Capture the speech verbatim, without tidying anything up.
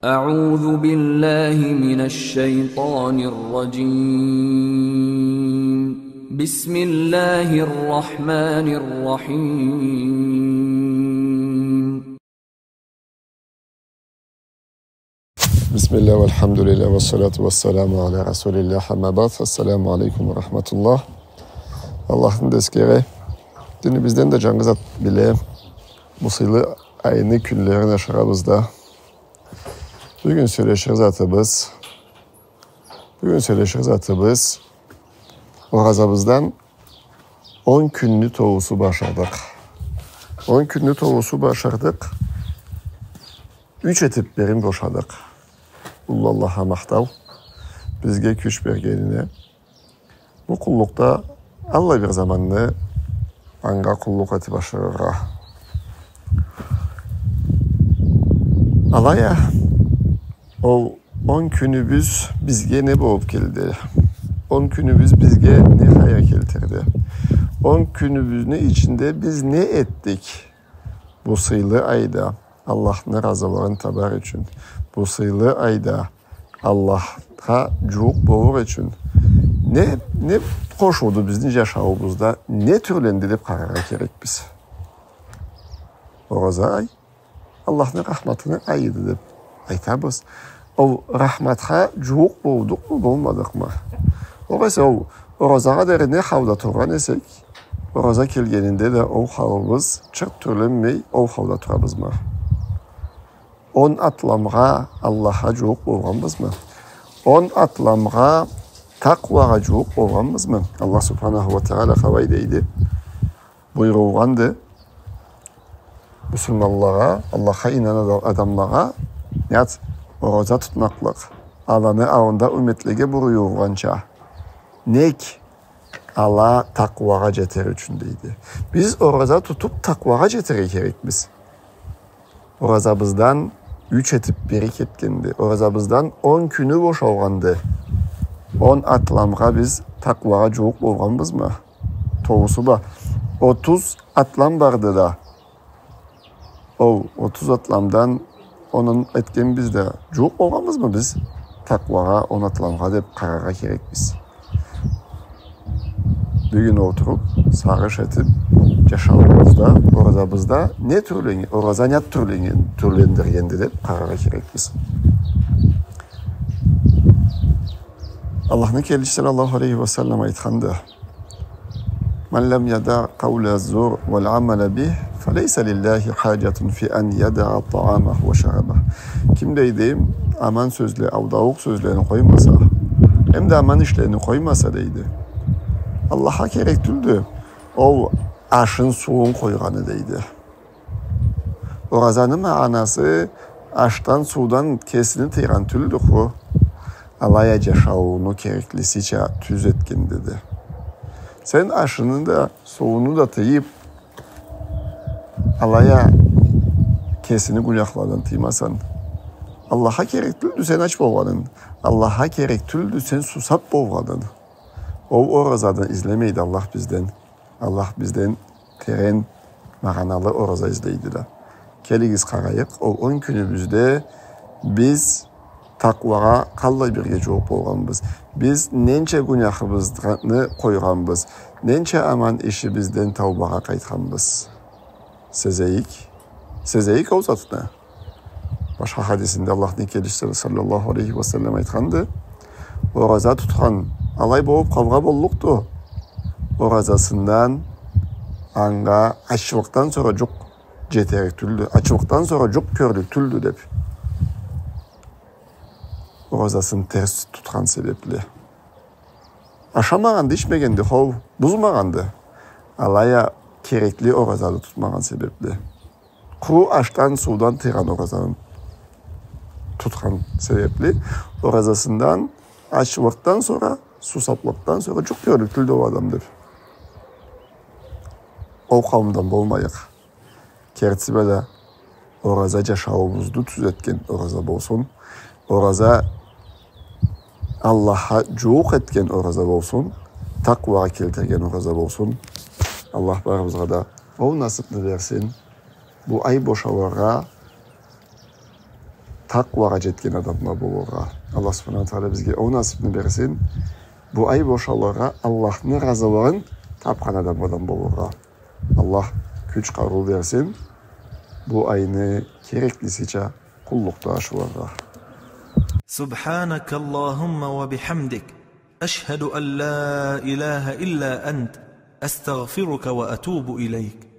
أعوذ بالله من الشيطان الرجيم. بسم الله الرحمن الرحيم. بسم الله والحمد لله والصلاة والسلام على رسول الله، أما بعد. السلام عليكم ورحمة الله. Аллахны да эсгере. Динибизден да джангыз зат биле, бу сыйлы айны кюнлерин ашырабыз да. Бюгюн сёлешир затыбыз, бюгюн сёлешир затыбыз оразабыздан он кюнню толусу бла ашырдыкъ. Он кюнню толусу бла ашырдыкъ. Юч этип берин бошадыкъ. Уллу Аллахха махтау, бизге кюч бергенине. Бу къуллукъда аллай бир заманны анга къуллукъ этип ашырыргъа. Алай а, ол он кюнюбюз бизге не болуп келди? Он кюнюбюз бизге не хайыр келтирди? Он кюнюбюзню ичинде биз не этдик? Бу сыйлы айда Аллахны разылыгъын табар ючюн, бу сыйлы айда Аллахха джууукъ болур ючюн не, не къошулду бизни джашауубузда, не тюрленди деп къараргъа керекбиз. Ораза ай Аллахны рахматыны айыды деп айтабыз. Ол рахматха джууукъ болдукъму, болмадыкъмы? Огъесе ол оразагъа дери не халда тургъан эсек, ораза келгенинде да ол халыбыз чырт тюрленмей, ол халда турабызмы? Он атламгъа Аллахха джууукъ болгъанбызмы? Он атламгъа, такъуагъа джууукъ болгъанбызмы? Аллах субханаху уа тагъала къалай дейди? Буюрулгъанды муслиманлагъа, Аллахха ийнаннган адамлагъа, нек, ораза тутмакълыкъ, аланы аллында умметлеге буюрулгъанча. Нек, ала такъуагъа джетер ючюн, дейди. Биз ораза тутуп такъуагъа джетерге керекбиз. Оразабыздан юч этип бери кетгенди. Оразабыздан он кюню бошалгъанды. Он атламгъа биз такъуагъа джууукъ болгъанбызмы? Толусу бла. Отуз атлам барды да. Ол отуз атламдан онун этгенбиз да, джууукъ болгъанбызмы биз такъуагъа, он атламгъа деп къараргъа керекбиз. Бюгюн олтуруп, сагъыш этип, джашауубузда, оразабызда не тюрленнген, ораза не тюрленнген, тюрлендиргенди деп къараргъа керекбиз. Аллахны келечиси саллаллаху алейхи уа саллам айтханды: من لم يدع قول الزور والعمل به فليس لله حاجة في أن يدع طعامه وشرابه. Ким, дейди, аман сёзле, алдаулукъ сёзлени къоймаса, эм да аман ишлени къоймаса, дейди, Аллахха керек тюлдю ол ашын, сууун къойгъаны, дейди. Оразаны магъанасы ашдан, суудан кесини тыйгъан тюлдю хо. Алай а джашаууну кереклисича тюз этгенди, дейди. Сен ашынгы да, суунгу да тыйып, алай а кесинги гюнахладан тыймасанг, Аллахха керек тюлдю сен ач болгъанынг, Аллахха керек тюлдю сен сусап болгъанынг. Ол оразаны излемейди Аллах бизден. Аллах бизден терен магъаналы ораза излейди да. Келигиз, къарайыкъ, ол он кюнюбюзде биз такъуагъа къаллай бирге джууукъ болгъанбыз. Биз ненча гюняхыбызны къойгъанбыз, ненча аман ишибизден таубагъа къайтханбыз. Сезейик, сезейик ол затны. Башха хадисинде Аллахны келечиси саллаллаху алейхи уа саллам айтханды: ораза тутхан алай болуп къалгъан боллукъду, оразасындан анга ачлыкъдан сора джукъ джетерик тюлдю, ачлыкъдан сора джукъ кёрлюк тюлдю, деп. Оразасын терс тутхан себепли. Ашамагъанды, ичмегенди, хо, бузмагъанды. Алай а керекли оразаны тутмагъан себепли. Къуру ашдан, суудан тыйгъан оразаны тутхан себепли, оразасындан ачлыкъдан сора, сусаплыкъдан сора джукъ кёрлюк тюлдю ол адам, деп. Ол къауумдан болмайыкъ. Кертиси бла да, ораза джашауубузну тюзетген ораза болсун. Ораза Аллахха джууукъ этген ораза болсун. Такъуагъа келтирген ораза болсун. Аллах барыбызгъа да ол насыпны берсин. Бу ай бошалыргъа такъуагъа джетген адамла болургъа. Аллах Субханаху Тагъала бизге ол насыбны берсин. Бу ай бошалыргъа Аллахны разылыгъын тапхан адамладан болургъа. Аллах кюч, къарыу берсин бу айны кереклисича къуллукъда ашырыргъа. سبحانك اللهم وبحمدك، أشهد أن لا إله إلا أنت، أستغفرك وأتوب إليك.